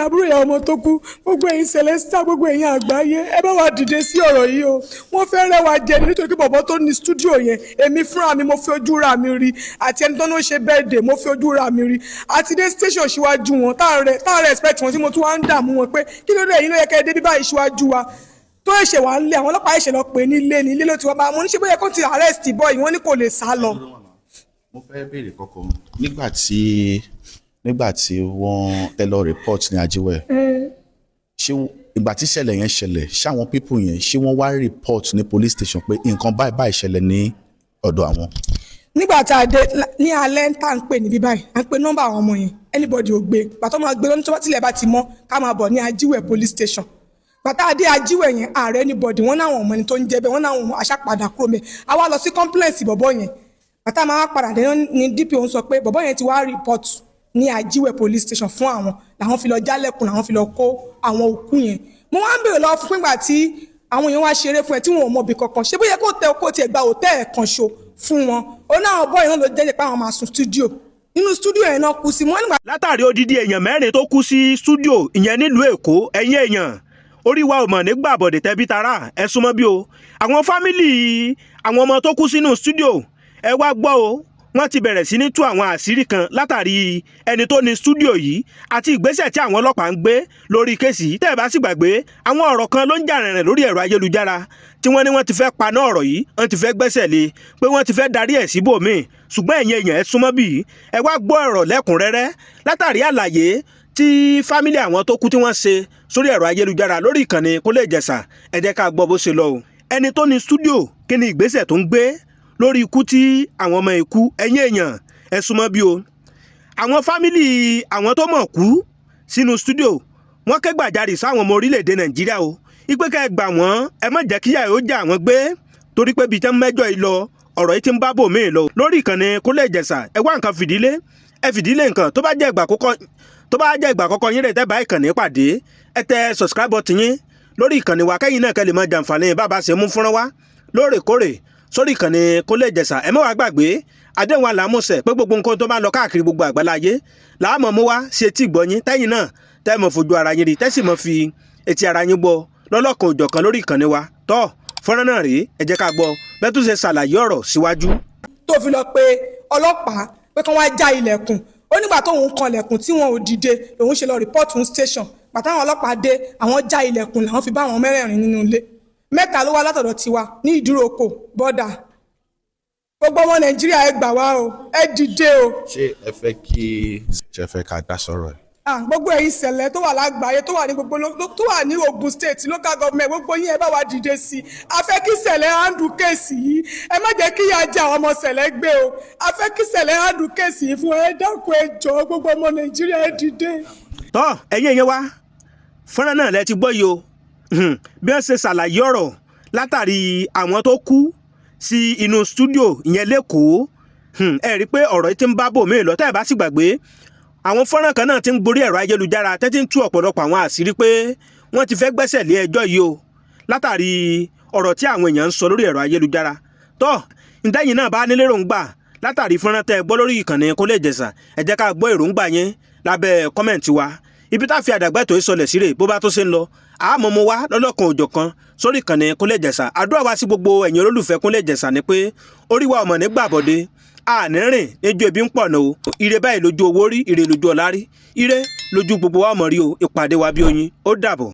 Àbúrò ìyá ọmọ tó kú. Gbogbo ẹ̀yin Celestial, gbogbo ẹ̀yin àgbáyé, ẹ bá wa dìde sí ọ̀rọ̀ yìí o. Wọ́n fẹ́ rẹ́ wa jẹ nítorí pé bọ̀bọ̀ tó ní studio yẹn, èmi fúnra mi, mo fi ojú ra mi rí, àti ẹni tó ní ó ṣe birthday, mo fi ojú ra mi rí. Àti dé station síwájú wọn, tá à ń respect wọn, tí mo tún wá ń dààmú wọn pé kí ló dé, èyí ló yẹ kẹ́ ẹ dé bí báyìí síwájú wa. Tó ẹ̀ṣẹ̀ wà ń lé àwọn ọlọ́pàá, ẹ̀ṣẹ̀ lọ pè ní ilé, ní ilé ló ti wá bá mo ní ṣe bóyá kó ti arrest boy. Wọ́n ní kò lè sá lọ. Mo fẹ́ béèrè kọ́kọ́, nígbà tí wọ́n tẹ lọ report ní Ajíwẹ̀, ṣé ìgbà tí ìṣẹ̀lẹ̀ yẹn ṣẹlẹ̀, ṣé àwọn people yẹn, ṣé wọ́n wá report ní police station pé nǹkan báyìí báyìí ṣẹlẹ̀ ní ọ̀dọ̀ àwọn? Nígbà tá a dé ní alẹ́, tá à ń pè níbí báyìí, à ń pè nọ́mbà àwọn ọmọ yẹn, anybody ò gbé. Pàtó máa gbé lọ́nà, tó bá tilẹ̀ bá ti mọ́, ká máa bọ̀ ní Ajíwẹ̀ police station. Pàtó adé Ajíwẹ̀ yẹn, ààrẹ anybody. Wọ́n náwọn ọmọ ẹni tó ń jẹ́ bẹ́ẹ̀, wọ́n náwọn aṣápadà kúrò mẹ́. A wá lọ sí complex bọ̀bọ̀ yẹn. Pàtó máa padà dé ní DPO ń sọ pé bọ̀bọ̀ yẹn ti wá report ní Ajíwẹ̀ police station fún àwọn, làwọn fi lọ jálẹ̀kùn, làwọn fi lọ kó àwọn òkú yẹn. Mo wá ń bèrè lọ́wọ́ fún ìgbà tí àwọn èèyàn wá ṣeré fún ẹ tí wọn ò mọ ibì kankan, ṣé bóyá kó tẹ kó tiẹ̀ gba hòtẹ́ẹ̀ kan ṣo fún wọn? Ó ní àwọn boy náà ló jẹ́ pé àwọn máa sùn studio, nínú studio yẹn náà kú sí. Wọ́n nígbà. Látàrí odidi èèyàn 4 tó kú sí studio ìyẹn nílùú Èkó, ẹ̀yin èèyàn, orí wa ò mọ̀ nígbà bọ̀dẹ̀. Tẹ́bí tará, ẹ súnmọ́ bí o. Àwọn family àwọn ọmọ tó kú sínú studio, ẹ wá gbọ́ o. Wọ́n ti bẹ̀rẹ̀ sí ní tú àwọn àṣírí kan látàrí ẹni tó ní studio yìí àti ìgbésẹ̀ tí àwọn ọlọ́pàá ń gbé lórí case yìí. Tẹ́ ẹ bá sì gbàgbé, àwọn ọ̀rọ̀ kan ló ń jà rìnrìn lórí ẹ̀rọ ayélujára tí wọ́n ní wọ́n ti fẹ́ paná ọ̀rọ̀ yìí, wọ́n ti fẹ́ gbẹ́sẹ̀ lé, pé wọ́n ti fẹ́ darí ẹ̀ síbòmíì. Ṣùgbọ́n ẹ̀yin èèyàn, ẹ súnmọ́ bí, ẹ wá gbọ́ ọ̀rọ̀ lẹ́kùnrẹ́rẹ́ látàrí àlàyé tí family àwọn tó kú tí wọ́n ṣe sórí ẹ̀rọ ayélujára lórí ìkànnì Kúnlé Ìjẹ̀ṣà. Ẹ jẹ́ ká gbọ́ bó ṣe lọ o. Ẹni tó ní studio, kí ni ìgbésẹ̀ tó ń gbé lórí ikú tí àwọn ọmọ ikú? Ẹ̀yin èèyàn, ẹ súnmọ́ bí o. Àwọn family àwọn tó mọ̀ kú sínú studio, wọ́n ké gbàjarè sáwọn ọmọ orílẹ̀-èdè Nàìjíríà o, ipe ká ẹ gbà wọ́n, ẹ má jẹ́ kíyà ó jà wọ́n gbé, torí pé bíi tẹ́ mẹ́jọ yìí lọ, ọ̀rọ̀ yìí ti ń bá bò míì lọ. Lórí ìkànnì Kúnlé Ìjẹ̀ṣà, ẹ wá nǹkan fìdílé, ẹ fìdílé nǹkan. Tó bá jẹ́ ìgbà àkọ́kọ́ yín rẹ̀ tẹ́ bá ìkànnì pàdé, ẹ tẹ subscribe button yín lórí ìkànnì wa, kẹ́yìn náà kẹ́ lè mọ jàǹfààní bàbá ṣe mú fúnra wa lóòrèkóòrè sórí ìkànnì Kúnlé Ìjẹ̀ṣà. Ẹ má wá gbàgbé àdéhùn àlámùsẹ̀ pé gbogbo nǹkan tó bá lọ káàkiri gbogbo àgbáláyé làámọ̀ mú wá ṣe tí gbọ́ yín, tẹ́yìn náà tẹ́ mọ̀ fojú ara yín rí, tẹ́ sì mọ̀ fi etí ara yín gbọ́ lọ́lọ́kan òjọ̀kan lórí ìkànnì wa. Tọ́ fọ́nrán náà rèé, ẹ jẹ́ ká gbọ́ bẹ́ẹ̀ tó ṣe ṣàlàyé ọ̀rọ̀ síwájú. Tó fi lọ pé ọlọ́pàá pé kí wọ́n já ilẹ̀kùn, ó nígbà tóun kanlẹ̀kùn tí wọn ò dìde, lòun ṣe lọ report station. Pàtàwọn ọlọ́pàá dé, àwọn já ilẹ̀kùn, làwọn fi bá àwọn mẹ́rẹ̀ẹ̀rin nínú ilé. 3 ló wá látọ̀dọ̀ tiwa ní Ìdúrókò bọ́dà. Gbogbo ọmọ Nàìjíríà, ẹ gbà wá o, ẹ dìde o. Ṣé ẹ fẹ́ kí ṣe fẹ́ ká dá sọ̀rọ̀ ẹ̀? Ah, gbogbo ẹ̀yin Cele tó wà lágbàáyé, tó wà ní gbogbo, tó wà ní Ogun State, local government, gbogbo yín, ẹ bá wa dìde sí i. A fẹ́ kí Cele handle case yìí. Ẹ má jẹ́ kí ìyà jẹ àwọn ọmọ Cele gbé o. A fẹ́ kí Cele handle case yìí fún ẹ. Dákun, ẹ jọ̀ọ́, gbogbo ọmọ Nàìjíríà, ẹ dìde. Tọ́ ẹ̀yin èèyàn wa, fọ́nrán náà lẹ ti gbọ́ yìí o. Bí wọ́n ṣe ṣàlàyé ọ̀rọ̀ látàrí àwọn tó kú sí inú studio ìyẹn lẹ́kọ̀ọ́, ẹ rí i pé ọ̀rọ̀ yìí ti ń bá bòmíì lọ. Tẹ́ ẹ bá sì gbàgbé, àwọn fọ́nrán kan náà ti ń gborí ẹ̀rọ ayélujára tẹ́tí ń tú ọ̀pọ̀lọpọ̀ àwọn àṣírí pé wọ́n ti fẹ́ gbẹ́sẹ̀ lé ẹjọ́ yìí o, látàrí ọ̀rọ̀ tí àwọn èèyàn ń sọ lórí ẹ̀rọ ayélujára. Tọ́ ntẹ́yìn náà bá nílé èròǹgbà látàrí fọ́nrán tẹ́ ẹ gbọ́ lórí ìkànnì Kúnlé Ìjẹ̀ṣà, ẹ jẹ́ ká gbọ́ èròǹgbà yín lábẹ́ comment wa. Ibi tá a fi àdàgbà ètò ìsọlẹ̀ síre, bó bá tó ṣe ń lọ, àmọ́ mo wá lọ́lọ́kan òjọ̀kan sórí ìkànnì Kúnlé Ìjẹ̀ṣà. Àdúrà wa sí gbogbo ẹ̀yin olólùfẹ́ Kúnlé Ìjẹ̀ṣà ni pé orí wa ọmọ nígbà bọ̀dé, àní rìn níjó ebi ń pọ̀ nà o. Ire báyìí lójú owó rí, ire lójú ọlá rí, ire lójú gbogbo wa ọmọ rí o. Ìpàdé wa bí oyin, ó dàbọ̀.